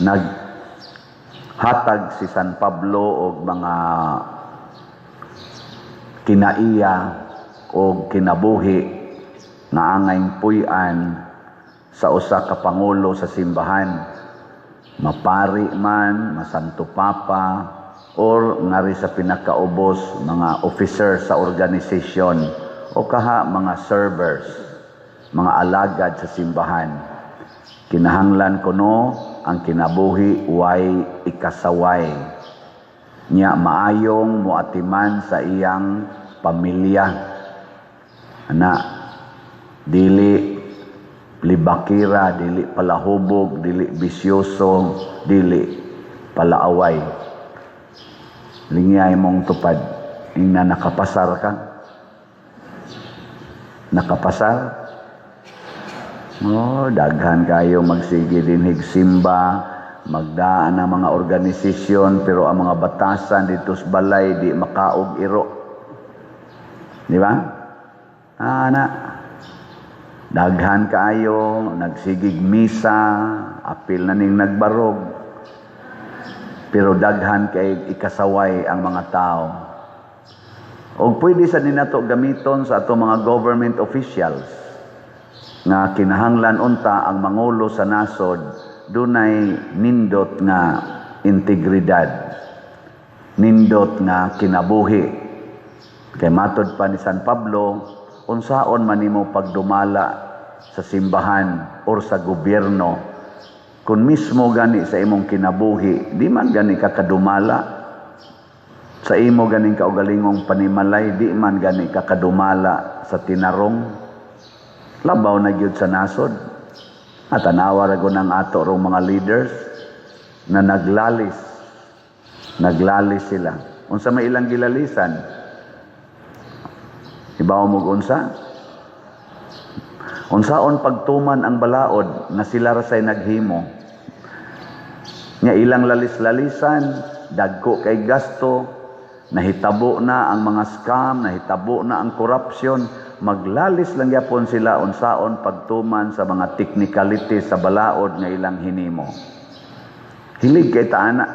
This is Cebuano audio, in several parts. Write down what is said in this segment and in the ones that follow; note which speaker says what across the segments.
Speaker 1: Naghatag si San Pablo og mga kinaiya o kinabuhi nga angayng puy-an sa usa ka pangulo sa simbahan, mapari man, masanto papa, or ngari sa pinakaubos, mga officer sa organisasyon o kaha mga servers, mga alagad sa simbahan. Kinahanglan kuno ang kinabuhi way ikasaway nya, maayong moatiman sa iyang pamilya ana, dili libakira, dili palahubog, dili bisyoso, dili palaaway. Lingyay mong tupad ingna, nakapasar ka, nakapasar. Oh, daghan kayo magsige dinhig simba, magdaan ang mga organisasyon, pero ang mga batasan dito sa balay di makaog iro. Di ba? Ana. Daghan kaayo nagsigig misa, apil na ning nagbarog. Pero daghan kay ikasaway ang mga tao. Og pwede sa ninato gamiton sa ato mga government officials nga kinahanglan unta ang mangulo sa nasod dunay nindot nga integridad, nindot nga kinabuhi. Kay matod pa ni San Pablo, unsaon man nimo pagdumala sa simbahan or sa gobyerno kung mismo gani sa imong kinabuhi di man gani ka kadumala sa imo ganing kaugalingong panimalay, di man gani ka kadumala sa tinarong, labaw na gyud sa nasod? At tanawa ra gud ang ato rong mga leaders na naglalis. Naglalis sila. Unsa may ilang gilalisan? Ibaw mo unsa? Unsaon pagtuman ang balaod nga sila ra say naghimo? Nga ilang lalis-lalisan, dagko kay gasto, nahitabo na ang mga scam, nahitabo na ang corruption, maglalis lang gyapon sila unsaon pagtuman sa mga technicalities sa balaod nga ilang hinimo. Hilig kay taana.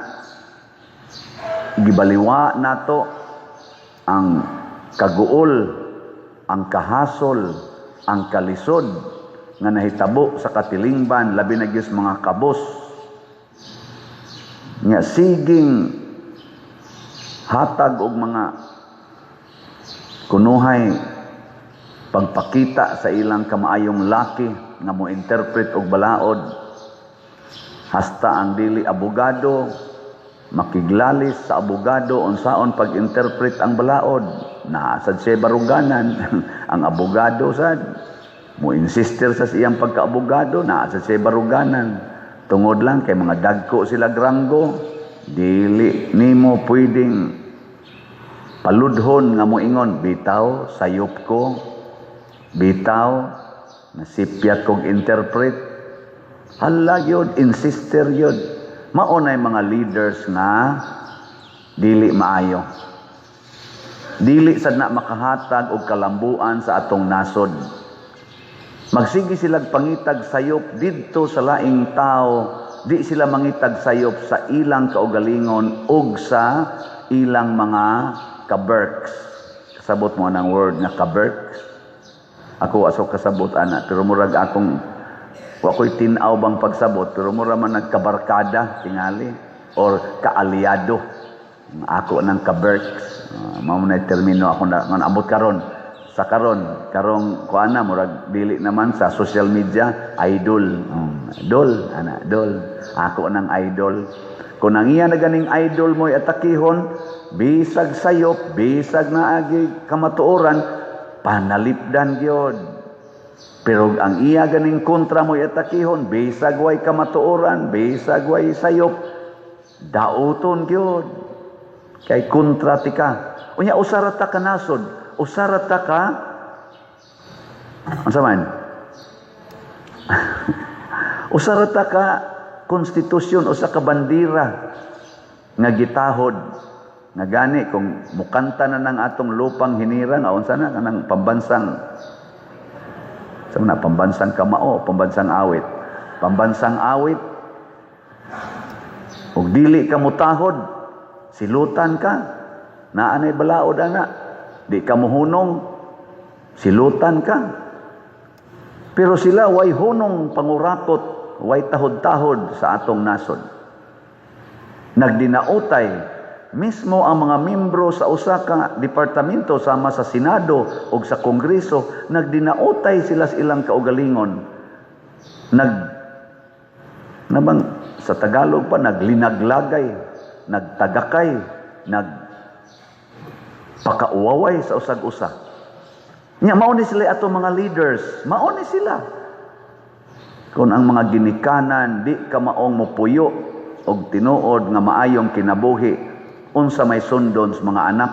Speaker 1: Gibaliwa nato ang kaguol, ang kahasol, ang kalisod nga nahitabo sa katilingban, labi na gyud sa mga kabos nga siging hatag og mga kunuhay pagpakita sa ilang kamaayong laki nga mo interpret og balaod, hasta ang dili abogado makiglalis sa abogado unsaon pag-interpret ang balaod. Naa sad siya baruganan. Ang abogado sad mo insister sa iyang pagkaabogado, naa sad siya baruganan tungod lang kay mga dagko sila granggo. Dili nimo pwedeng paludhon nga moingon, "Bitaw sayop ko, bitaw nasipyat kog interpret." Hala yun, insister yun. Mao nay mga leaders nga dili maayo, dili sad na makahatag og kalambuan sa atong nasod. Magsige silag pangitag sayop didto sa laing tao, di sila mangitag sayop sa ilang kaugalingon ug sa ilang mga kaberks. Kasabot mo ang word nga kaberks? Ako aso kasabot ana, pero murag akong wa ko'y tin-aw bang pagsabot, pero mura man nagkabarkada tingali or kaalyado. Ako ng kaberks. Mao na termino ako na nga abot karon sa karon karong kuana, murag dili naman sa social media, idol. Idol ana, idol, ako ng idol. Kung ang iya na ganing idol mo'y atakihon, bisag sayop, bisag naagi kamatuoran, panalipdan gyud. Pero ang iya ganing kontra mo'y atakihon, bisag way kamatuoran, bisag way sayop, dauton gyud kay kontra tika. Unya usara ta ka nasod, usara ta ka, unsa man, usara ta ka konstitusyon, usa ka bandira nga gitahod nga gani kung mukanta na ng atong lupang hinirang, unsa na kanang pambansang sa na pambansang kamao, pambansang awit, pambansang awit. Ug dili ka mutahod, silutan ka. Naa nay balaod ana. Di ka mohunong, silutan ka. Pero sila way hunong pangurakot, way tahod-tahod sa atong nasod. Nagdinautay mismo ang mga membro sa usa ka departamento sama sa Senado o sa Kongreso, nagdinautay sila sa ilang kaugalingon. Nag nabang sa Tagalog pa, naglinaglagay, nagtagakay, nag pakauwaway sa usag-usa. Nya mao ni sila ato mga leaders, mao ni sila. Kung ang mga ginikanan di ka maong mopuyo og tinuod nga maayong kinabuhi, unsa may sundon sa mga anak?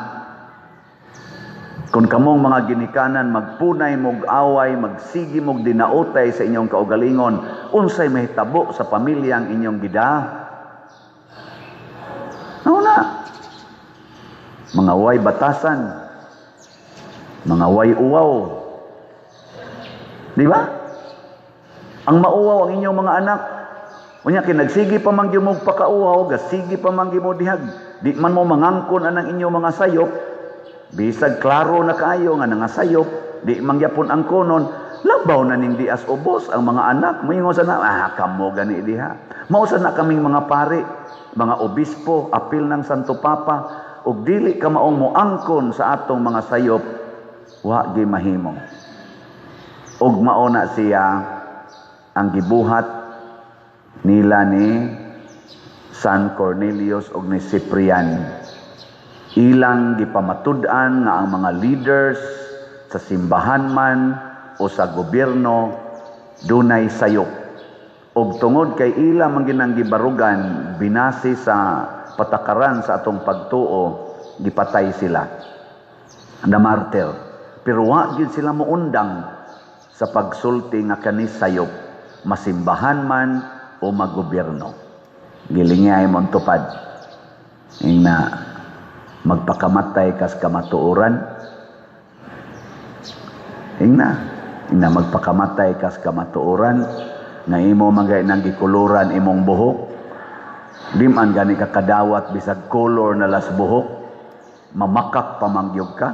Speaker 1: Kung kamong mga ginikanan magpunay mog away, magsigi mog dinautay sa inyong kaugalingon, unsay mahitabo sa pamilyang inyong gida? Ano na? Mga way batasan, mga way uwaw. Di ba? Ang mauwaw ang inyong mga anak. Unya kay nagsige pa man gyud mo pakauwaw, gasige pa man gyud mo dihag. Di man mo mangangkon anang inyong mga sayop. Bisag klaro na kaayo nga nangasayop, di man gyapon ang konon, labaw na ning dias ubos ang mga anak. Moingon sa na, ah, kamo gani diha. Mao sa na kaming mga pari, mga obispo, apil ng Santo Papa, ug dili ka maong moangkon sa atong mga sayop, wa gi mahimo. Ug mao na siya ang gibuhat nila ni San Cornelius ug ni Cyprian. Ilang gipamatud-an nga ang mga leaders sa simbahan man o sa gobyerno dunay sayop. Og tungod kay ila man ginang gibarugan binase sa patakaran sa atong pagtuo, gipatay sila. Na martyr. Pero wa gyud sila moundang sa pagsulti nga kani sayop, masimbahan man o magobyerno. Gilingay mo tupad. Ingna magpakamatay kas kamatuoran. Ingna magpakamatay kas kamatuoran nga imo man nang gikuluran imong buhok. Di man gani ka kadawat bisag color na las buhok, mamakak pa man gyud ka.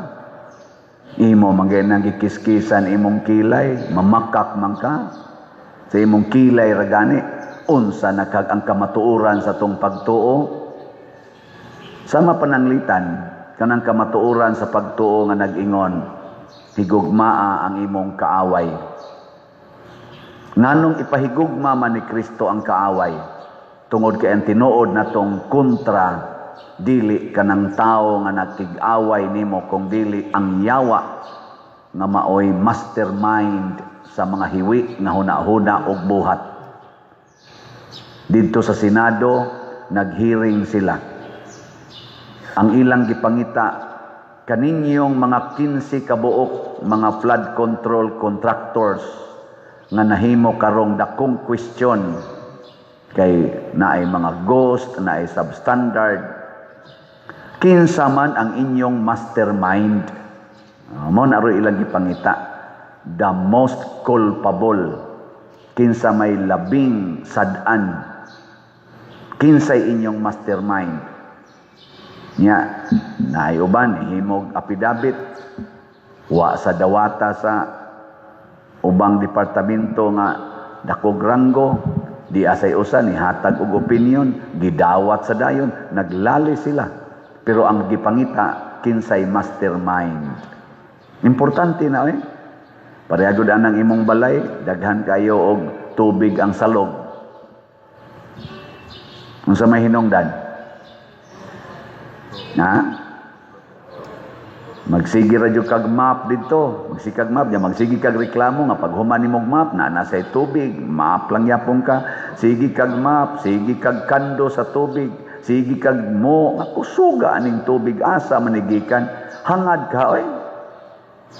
Speaker 1: Imo man nang gikiskisan imong kilay, mamakak man ka. Sa imong kilay ra gani, unsa na kag ang kamatuoran sa tong pagtuo? Sama pananglitan kanang kamatuoran sa pagtuo nga nag-ingon, higugmaa ang imong kaaway. Nganong ipahigugma man ni Kristo ang kaaway? Tungod kay ang tinuod natong kontra dili kanang tao nga nakig-away nimo, kung dili ang yawa nga maoy mastermind sa mga hiwi nga huna-huna og buhat. Didto sa Senado, naghearing sila. Ang ilang gipangita, kaninyong mga 15 kabuok mga flood control contractors nga nahimo karong dakong question kay naay mga ghost, naay substandard. Kinsa man ang inyong mastermind? Mo na ro ilang gipangita. The most culpable. Kinsa may labing sad-an? Kinsay inyong mastermind? Nya, naay uban himog apidabit, wa sa dawata sa ubang departamento nga dakog ranggo, di asay usa ni hatag og opinion, gidawat sa dayon, naglali sila. Pero ang gipangita, kinsay mastermind. Importante na eh. Pareha gud anang imong balay, daghan kayo og tubig ang salog. Unsa may hinungdan? Ha? Magsige ra jud kag map didto. Magsige kag map, nya magsige kag reklamo nga pag human nimog map na nasa tubig, map lang yapon ka. Sige kag map, sige kag kando sa tubig, sige kag mo nga kusuga aning tubig, asa manigikan. Hangad ka oy.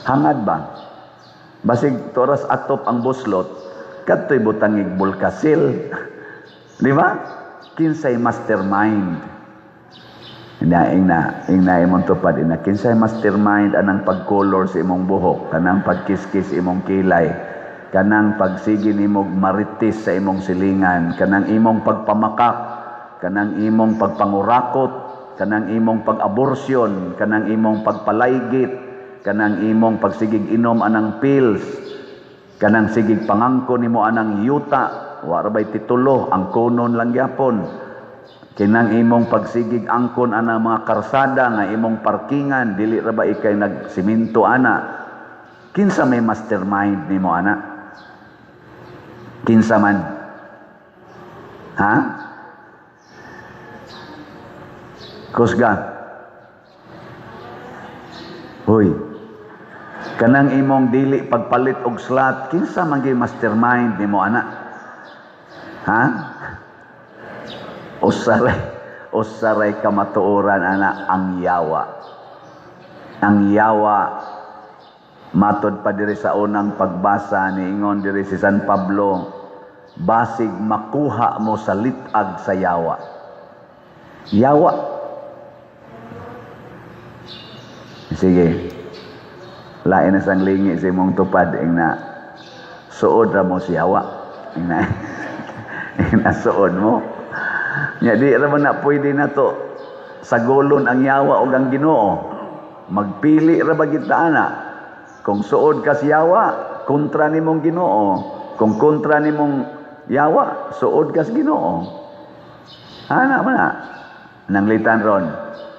Speaker 1: Hangad ba? Basig toras atop ang buslot, kadto'y butangig bulkasil. Di ba? Kinsay mastermind? Ina, ina, ina imong tupad, ina, kinsay mastermind anang pagkolor sa imong buhok, kanang pagkiskis imong kilay, kanang pagsige nimog marites sa imong silingan, kanang imong pagpamakak? kanang imong pagpangurakot, kanang imong pag-abortion, kanang imong pagpalaygit, kanang imong pagsigig inom anang pills, kanang sigig pangangkon nimo anang yuta, wa ra bay titulo, angkonon lang gyapon. Kinang imong pagsigig angkon anang mga karsada nga imong parkingan, dili ra ba ikay nagsiminto ana? Kinsa may mastermind nimo ana? Kinsa man? Ha? Kusga. Hoy. Kanang imong dili pagpalit og slot, kinsa man gyud mastermind nimo ana? Ha? Usaray kamatuoran ana, ang yawa. Ang yawa, matod pa diri sa unang pagbasa, niingon diri si San Pablo, basig makuha mo sa litag sa yawa. Yawa. Sige. Lain na sang lingi sa imong tupad ing na suod ra mo si yawa. Ing na suod mo. Nya di ra man na pwede na to sagolon ang yawa og ang Ginoo. Magpili ra ba kita ana? Kung suod ka sa yawa, kontra nimong Ginoo. Kung kontra nimong yawa, suod ka sa Ginoo. Ana man na. Nanglitan ron,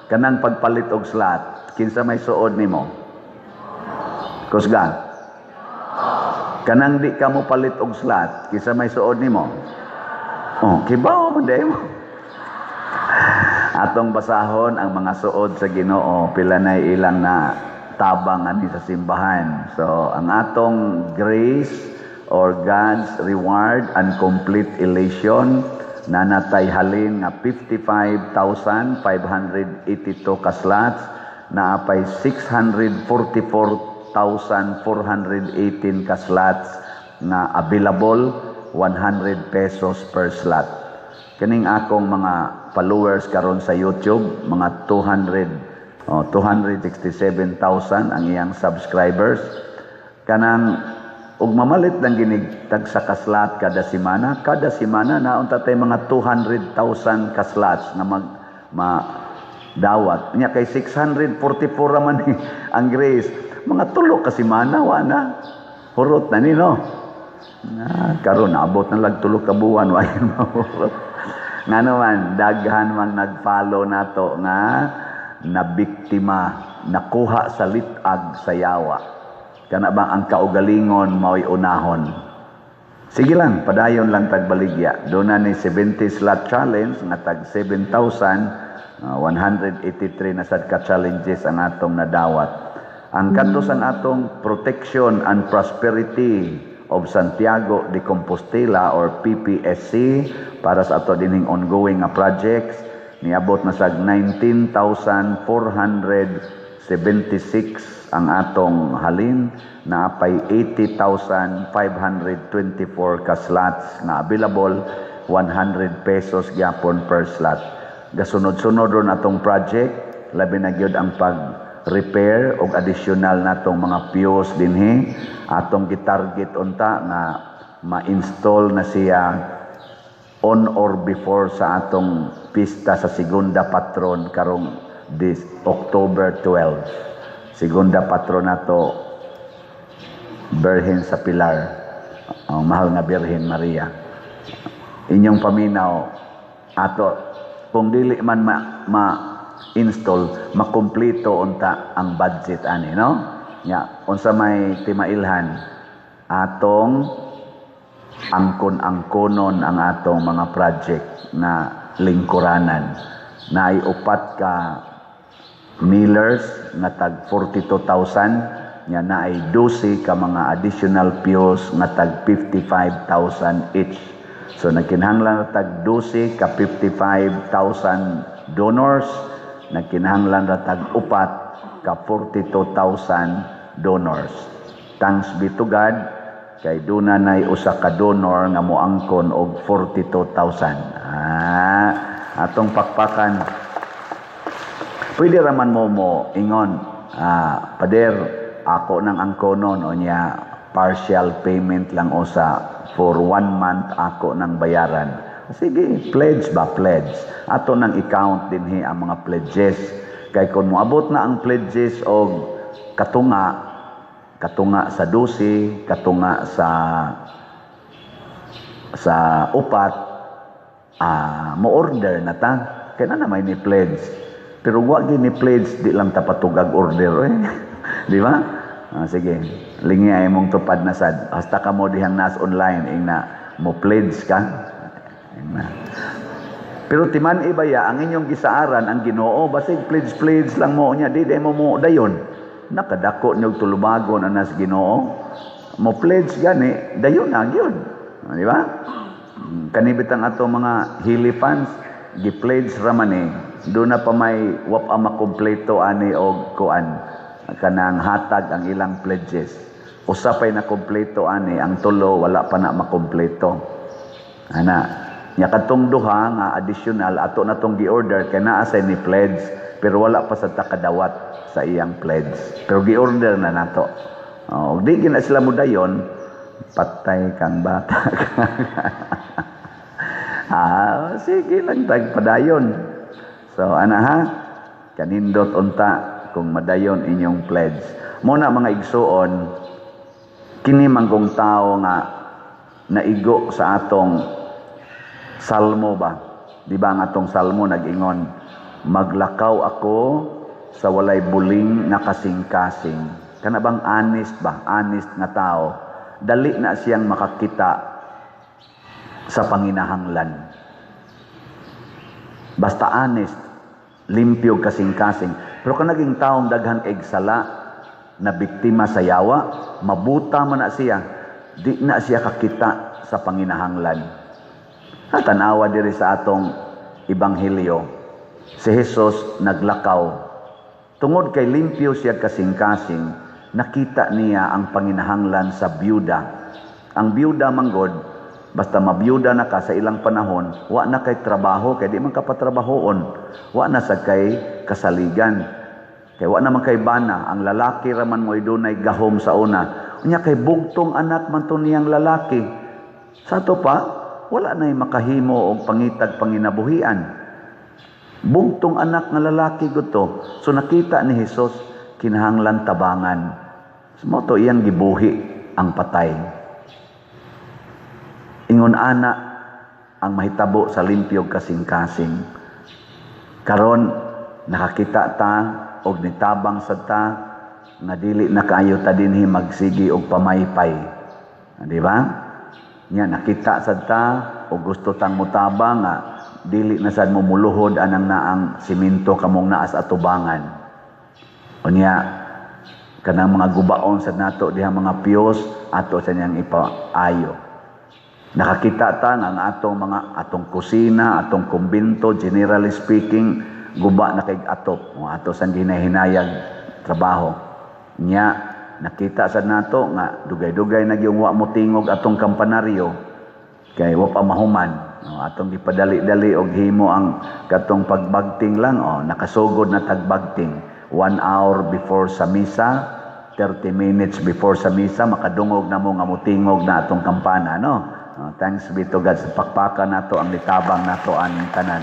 Speaker 1: kanang pagpalit og slot, kinsa may suod nimo? Kusga. Kanang di ka mo palit og slot, kinsa may suod nimo? Oh, kibaw man day mo. Atong basahon ang mga suod sa Ginoo, pila na ilang na tabang ani sa simbahan. So, ang atong grace or God's reward and complete elation, nanatay halin nga 55,582 ka slots, naapay 644,418 ka slots nga available, 100 pesos per slot. Kining akong mga followers karon sa YouTube, mga 267,000 ang iyang subscribers. Kanang ug mamalit lang ginig tag sa kaslat kada semana, kada semana naunta tay mga 200,000 ka slots nga mag ma dawat. Nya kay 644 ra man ni ang grace. Mga 3 ka semana wa na. Hurot na ni, no. Na karon naabot na lag 3 ka buwan wa mahurot. Ngano man daghan man nag-follow nato nga nabiktima, nakuha sa litag sa yawa. Kana bang ang kaugalingon mao'y unahon. Sige lang, padayon lang tagbaligya. Doon na ni 70 slot challenge nga tag 7,183 na sad ka challenges ang atong nadawat. Ang kadto sa atong Protection and Prosperity of Santiago de Compostela or PPSC para sa ato dining ongoing nga projects, niabot na sag 19,476 ang atong halin, naapay 80,524 ka slots na available, 100 pesos gyapon per slot. Gasunod-sunod ron atong project, labi na gyud ang pag-repair og additional natong mga pews dinhi. Atong gitarget unta nga ma-install na siya on or before sa atong pista sa Segunda Patron karong this October 12. Segunda Patron nato, Birhen sa Pilar, ang mahal nga Birhen Maria. Inyong paminaw ato kung dili man ma-install, makumpleto unta ang budget ani, no? Nya unsa may timailhan, atong angkon-angkonon ang atong mga project na lingkuranan. Naay upat ka millers nga tag 42,000, nya naay 12 ka mga additional pews nga tag 55,000 each. So nagkinahanglan na tag 12 ka 55,000 donors, nagkinahanglan na tag upat ka 42,000 donors. Thanks be to God kay duna nay usa ka donor nga moangkon og 42,000. Atong pakpakan. Pwede raman mo mo ingon, "Pader, ako nang angkonon," o niya partial payment lang usa for 1 month ako nang bayaran. Sige, pledge ba, pledge. Ato nang i-count dinhi ang mga pledges. Kay kung moabot na ang pledges og katunga, katunga sa 12, katunga sa upat, mo order na ta. Kay na may ni pledge. Pero wa gyud ni pledge, di lang ta patugag order eh. Di ba? Ah, sige, lingi ay mong tupad na sad. Hasta ka mo dihang nas online ing na mo pledge ka. Ing na. Pero timan ibaya ang inyong gisaaran ang Ginoo, basig pledge pledge lang mo niya, di mo mo dayon. Nakadako niyog tulubagon anas Ginoo. Mo pledge gani, dayon na gyud. Ah, di ba? Kanibitang ato mga Hili fans, gi-pledge ra man eh. Doon na pa may wap ang makumpleto ani og kuan kanang hatag ang ilang pledges. Usa pa'y na kumpleto ani, ang tulo wala pa na makumpleto. Ana, nya kadtong duha nga additional ato na tong gi-order kay naa say ni pledge pero wala pa sa takadawat sa iyang pledge. Pero gi-order na nato. Oh, di gina sila mo dayon, patay kang bata. Ah, sige lang tag padayon. So ana ha, kanindot unta kung madayon inyong pledge. Muna mga igsuon, kini manggong tao nga naigo sa atong salmo ba? Di ba ang atong salmo nag-ingon, "Maglakaw ako sa walay buling nga kasing-kasing." Kana bang honest ba? Honest nga tao. Dali na siyang makakita sa panginahanglan. Basta honest, limpyo kasing-kasing. Pero kung naging taong daghan kay sala na biktima sa yawa, mabuta man na siya, di na siya kakita sa panginahanglan. At tanawa diri sa atong ebanghelyo, si Jesus naglakaw. Tungod kay limpyo siya kasing-kasing, nakita niya ang panginahanglan sa byuda. Ang byuda manggod, basta mabiyuda na ka sa ilang panahon, wa na kay trabaho, kay di man ka patrabahoon. Wa na sa kay kasaligan. Kay wa naman kay bana, ang lalaki raman mo dunay gahom sa una. Unya kay bugtong anak man to niyang lalaki. Sa ato pa, wala na'y makahimo og pangitag panginabuhian. Bugtong anak nga lalaki gud to. So nakita ni Jesus kinahanglan tabangan. So, mao to iyang gibuhi ang patay. Ingon ana ang mahitabo sa limpyog kasing-kasing. Karon nakakita ta og nitabang sa ta nga dili na kaayo ta dinhi magsigi og pamaypay. Di ba? Nya nakita sad ta og gusto tang mutabang nga dili na sad mo muluhod anang naang simento kamong naa sa atubangan. Unya kanang mga gubaon sad nato diha, mga piyos ato sa niyang ipaayo. Nakakita ta nga ang atong mga atong kusina, atong kumbinto, generally speaking, guba na kay atop. O ato sang ginahinayag trabaho. Nya nakita sad nato nga dugay-dugay na gyung wa mo tingog atong kampanaryo kay wa pa mahuman. O, atong gipadali-dali og himo ang katong pagbagting lang, o nakasugod na tagbagting 1 hour before sa misa, 30 minutes before sa misa, makadungog na mo nga mutingog na atong kampana, no? Oh, thanks be to God sa pakpakan nato ang litabang nato aning tanan.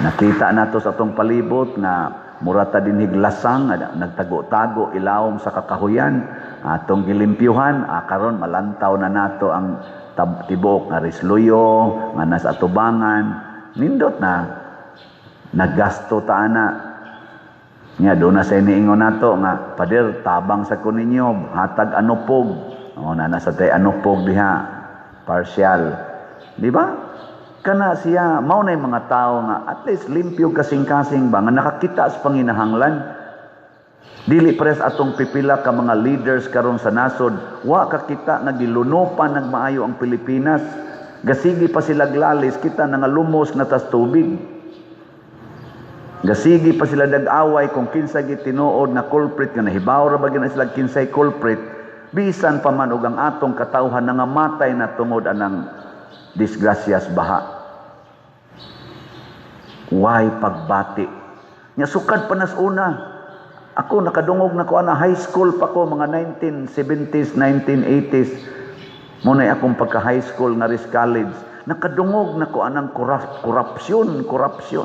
Speaker 1: Nakita nato sa atong palibot nga murata din higlasang nagtago-tago ilawom sa kakahuyan, atong gilimpyuhan, karon malantaw na nato ang tibuok nga risluyo nga nasa atubangan. Nindot na naggasto ta ana. Nya do na sa iniingon nato nga, "Pader, tabang sa ko ninyo, hatag anupog." O na nasa tay anupog diha partial, di ba? Kana siya mao na yung mga tao nga at least limpyo kasing-kasing ba nga nakakita sa panginahanglan. Dili pres atong pipila ka mga leaders karon sa nasod, wa kakita nga gilunopan nagmaayo ang Pilipinas. Gasigi pa sila glalis, kita nga lumos na tas tubig. Gasigi pa sila dag-away kung kinsa gitinuod na culprit, nga nahibaw ra ba gyud na sila kinsay culprit. Bisan pa man og ang atong katawhan nangamatay na tungod anang disgrasyas baha. Why pagbati? Nya sukad pa nas una. Ako nakadungog na ko ana, high school pa ko, mga 1970s, 1980s. Mao na akong pagka high school nga ris college, nakadungog na ko anang korupsyon, korupsyon.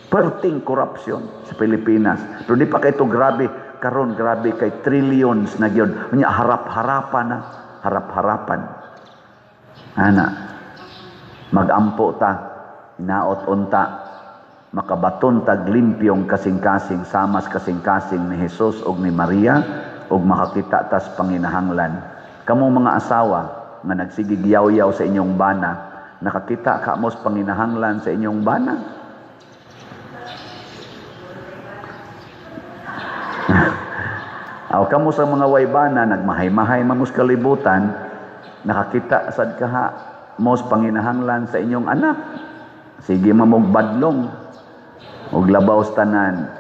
Speaker 1: Perting korupsyon sa Pilipinas. Pero di pa kay to grabe, karon grabe kay trillions na gyud. Unya harap-harapan na, harap-harapan. Ana, magampo ta, inaot unta, makabaton tag limpyong kasing-kasing samas kasing-kasing ni Jesus ug ni Maria ug makakita tas panginahanglan. Kamo mga asawa nga nagsigig yaw-yaw sa inyong bana, nakakita ka mos panginahanglan sa inyong bana? Aw kamo sa mga waybana nagmahay-mahay mamos kalibutan, nakakita sad kaha mos panginahanglan sa inyong anak? Sige mamog badlong ug labaw sa tanan,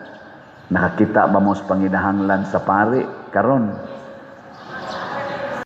Speaker 1: nakakita ba mos panginahanglan sa pari karon?